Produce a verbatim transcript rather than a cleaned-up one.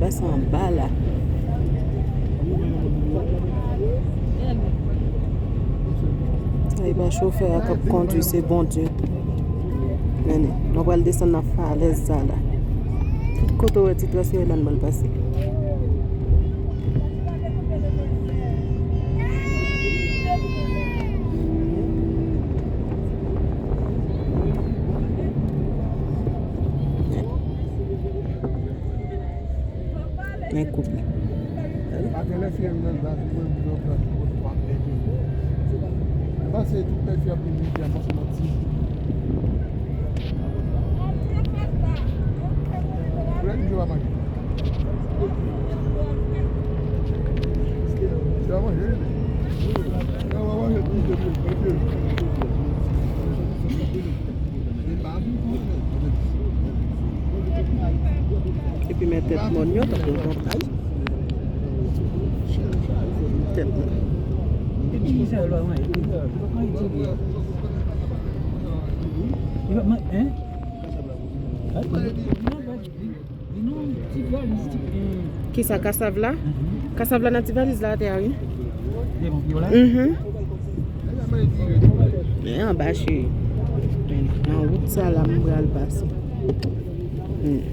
Sa se anba la. Sa e pa chofè a k ap kondwi, se Bondye. Men, nou pral desann nan falèz sa la. Tout kote w wè ti tras yo, e la n pral pase. Men koup li. Maten lè fi a vin nan gaz, mwen vin nan gaz, mwen pa plede. Pase tout lè fi a vin nan gaz, pase manti. Pou lè di yo pa manje. Yo pa manje, wi. Yo pa manje, wi. Epi men tèt mòn yo, tankou yon pay. Tèt mòn. Kisa, kasav la? Kasav la nan ti valiz la atè a, wi. Mhm. Men anba, cheri. Nan wout sa la, m pral pase. Hmm.